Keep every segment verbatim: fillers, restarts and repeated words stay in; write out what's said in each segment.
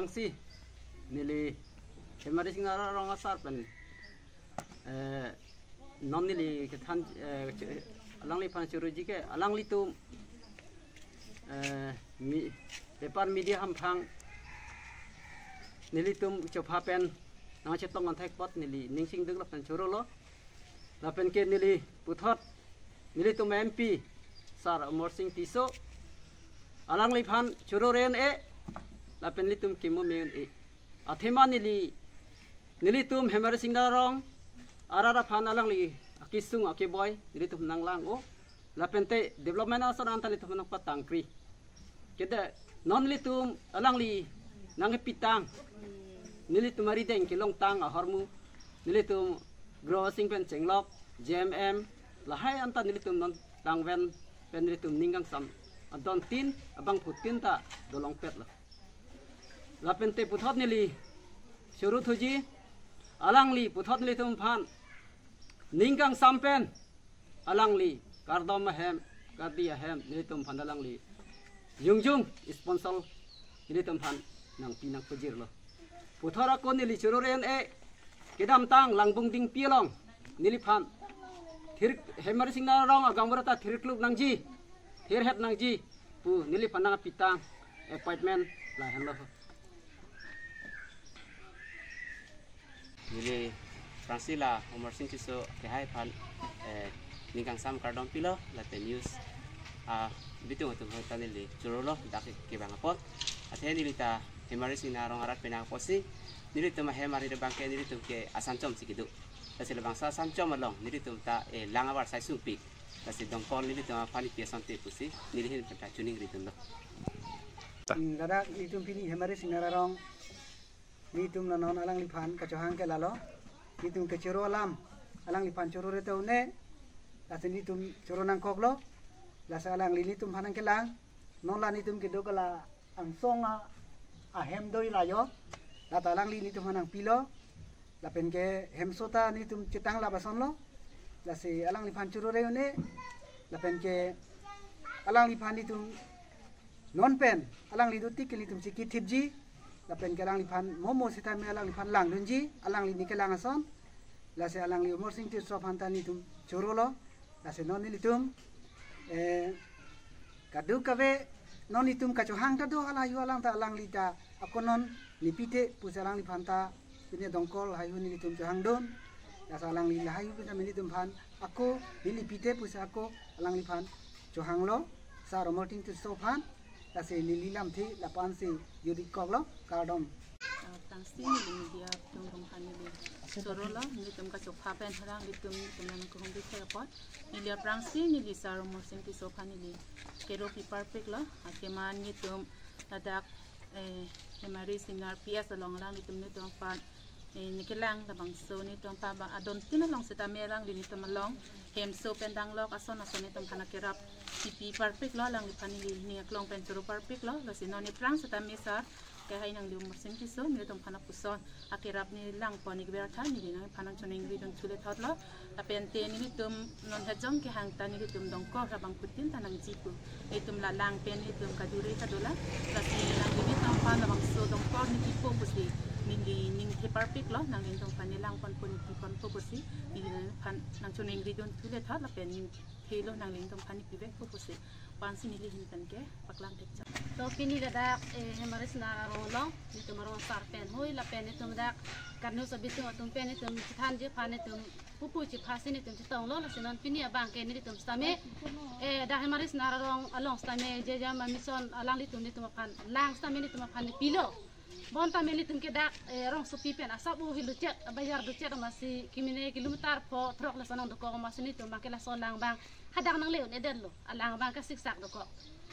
Si, neli Hemari Singnar Arong asar pen, eh, non neli kethan, eh, che-, alangliphan choroji ke, alanglitum, eh, mi, paper media hamphang nelitum chopha pen nangchetong anthek apot neli ning chingduk lapen chorolo. Lapen ke neli puthot nelitum M P Sar Amarsing Tisso, alangliphan choro ren e, lapen nelitum kemo me un e. Athema neli, nelitum Hemari Singnar Arong arat aphan alangli akesung akeboi nelitum nanglang-o. Lapen te development ason anta nelitum nangpatangkri. Kede non nelitum alangli nangkepitang, nelitum arideng kelongtang ahormu, nelitum Gro Asing pen Chenglok, J M M, lahai anta nelitum non tangven pen nelitum ning kangsam adon tin, abangphutin ta dolongpetlo. Lapen te puthot neli choro thuji, alangli puthot nelitum aphan ning kangsam pen alangli kardom ahem, kardi ahem, nelitum aphan alangli jongjong sponsor nelitum aphan nangpi nangpajirlo. Puthot ako neli choro ren e, kedamtang Langbung Dingpi along neliphan thir, Hemari Singnar Arong agamvura ta thirkluk nangji, thirhet nangji pu neliphan nangpitang appointment lahenlo. Neli aphrangsi la Amarsing Tisso kehai aphan, eh, ning kangsam kardom pilo, lapen news, ah, bitung atum aphan ta neli chorolo, dak kevang apot. Athe neli ta Hemari Singnar Arong arat pen nangposi, nelitum ahem arit abang ke nelitum ke asanchom si kedo. Lasi labangso asanchom along nelitum ta, eh, lang abar sai sungpik. Lasi dongkol nelitum aphan ipi asonte pusi neli ahin pen ta choningridunlo. Hmm, ladak nelitum pini Hemari Singnar Arong, nelitum la non alangliphan kachohang ke lalo. Nelitum kechoro alam alangliphan choro rete un e. Lasi nelitum choro nangkoklo. Lasi alangli nelitum aphan nangkelang. Non la nelitum kedo ke la angsong a, ahem doi la jo. Lata alangli nelitum aphan nangpilo. Lapen ke hemso ta nelitum chetang la asonlo. Lasi alangliphan choro re un e. Lapen ke alangliphan nelitum non pen alangli dotik ke nelitum chiki thipji. Lapen ke alangliphan momo sitame alangliphan langdunji, alangli neli kelang ason. Lasi alangli Amarsing Tisso aphan ta nelitum chorolo. Lasi non nelitum, eh, kadokave non nelitum kachohang ta do, lahaihui alang ta alangli ta ako non neli pithe pusi alangliphan ta pine dongkol lahaihui nelitum chohangdun. Lasi alangli lahaihui pine nelitum aphan ako neli pithe pusi ako alangliphan chohanglo, Sar Amarsing Tisso aphan. Lasi neli lamthe lapu-an si jodi koklo, kardom. Ah, aphrangsi neli media atum aphan neli chorolo, nelitum kachopha pen harang nelitum, nelitum nangkehumri thek apot. Neli aphrangsi neli Sar Amarsing Tisso aphan neli kero pi parpiklo, akeman nelitum ladak, eh, Hemari Singnar P S along alanglitum nelitum aphan, eh, neli kelang labangso nelitum aphan ba adon tin along sitame alangli nelitum along hemso pen danglok ason ason nelitum aphan akerap pipi parpiklo, alangliphan neli ning aklong pen choro parpiklo. Lasi non aphrang sitame sar kehai nangli Amarsing Tisso nelitum aphan apuson akerap neli langpon ik bertha neli nangphan nangchoningridun thule thotlo. Lapen te nelitum non hajong kehang ta nelitum dongkol abangphutin ta nangji pu. Nelitum la lang pen nelitum kadure kadola. Lasi nangli nelitum aphan labangso dongkol neli pipo pusi neli ningthe parpiklo, nangli nelitum aphan neli langponpo neli piponpo pusi neli nangphan nangchoningridun thule thot lapen ningthelo, nangli nelitum aphan neli pivekpo pusi. Aphrangsi neli ahin pen ke paklang thekchak. To pini ladak, eh, Hemari Singnar Arong along nelitum arong asar pen hui lapen nelitum dak karnu sabitung atum pen nelitum chethanji aphan nelitum pupu chepha si nelitum chetonglo. Lasi non pini abang ke nelitum sitame, eh, dak Hemari Singnar Arong along sitame J J M mission alanglitum nelitum aphan lang sitame nelitum aphan neli pilo. Bonta nelitum ke dak, eh, rongsopi pen asap u hiluchet, abayar duchet amatsi kimine kilometer pho throk lason nangdokok amatsi nelitum abang ke laso alang abang hadak nangle un-edetlo, alang abang ke siksak dokok.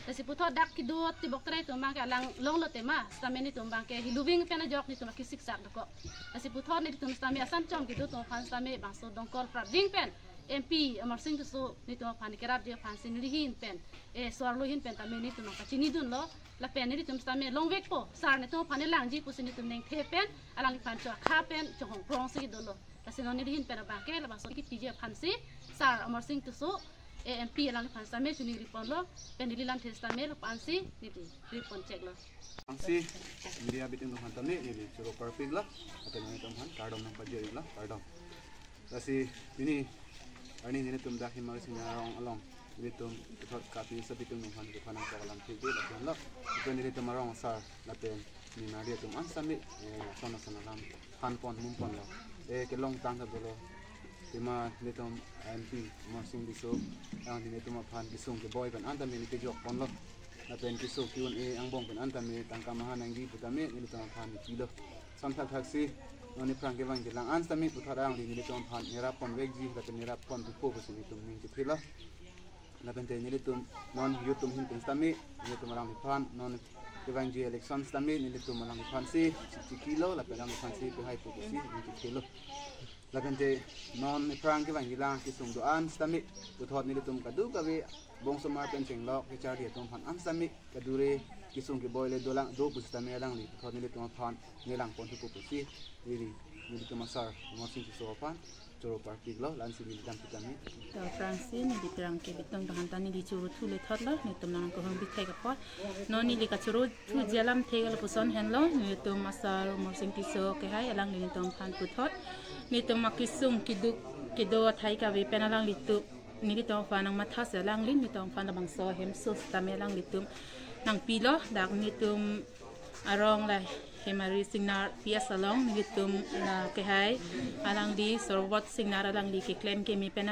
Lasi puthot dak kedo tibok trai atum abang ke alang longlo tema, sitame nelitum abang ke hiluving pen ajok nelitum abang ke siksak dokok. Lasi puthot nelitum sitame asanchom kedo atum aphan sitame bangso dongkol prapjin pen M P Amarsing Tisso nelitum aphan kerapji aphan si neli ahin pen, eh, so-arlo ahin pen tame nelitum abang kachinidunlo. Lapen nelitum sitame longvekpo, sar nelitum aphan neli langji pusi nelitum ningthe pen alangliphan cho akha pen chohong prong si dolo. Lasi non neli ahin pen abang ke labangso kipiji aphan si Sar Amarsing Tisso A M P alangliphan sitame choningri ponlo, pen neli lamthe sitame lapu-ansi neli ri pon cheklo. Ansi media bitung atum aphan tame neli choro parpiklo, lapen nanglitum aphan kardom nangpajirlo, kardom. Lasi pini arni nelitum dak Himari Singnar arong along nelitum puthot kat neli sabitung atum aphan kephan nangkok alam thik di lapen lo, lapen nelitum arong asar lapen ninari atum an sitame, eh, son son alam phan pon mum ponlo. Eh, kelongtang ta dolo. Pima nelitum M P Amarsing Tisso, alangli nelitum aphan kesung keboi pen an tame neli kejok ponlo. Lapen keso ke-un-e angbong pen an tame tangka maha nangji pu tame nelitum aphan nepilo. Samthak thaksi non aphrang kevangjilang an sitame puthot alangli nelitum aphan nerap ponvekji lapen nerap pon thupo pusi nelitum ning chethelo. Lapen te nelitum non youth atum ahin pen sitame nelitum alangliphan non kevangji election sitame nelitum alangliphansi chikilo lapen alangliphansi pehai pu pusi neli chikilo. Lapen te non aphrang kevangjilang kesung do-an sitame puthot nelitum kadokave bongsomar pen chenglok kacharli atum aphan an sitame kadure kesung keboi le dolang do pusitame alangli puthot nelitum aphan nelang pon thupo pusi neli nelitum asar Amarsing Tisso aphan choro parpiklo, la-ansi neli dam pitame. To aphrangsi neli pirang ke bitung atum aphan ta neli choro thu le thotlo, nelitum nangkehong bithek apot. Non neli kachoro thuji alamthe ke lapuson henlo, nelitum asar Amarsing Tisso kehai alangli nelitum aphan puthot nelitum akesung keduk kedo athai kave pen alanglitum nelitum aphan nangmathasi alangli nelitum aphan labangso ahemso sitame alanglitum nangpilo, dak nelitum arong la Himari Singnar P S along nelitum la kehai alangli Sorwat Singnar alangli keklem keme pen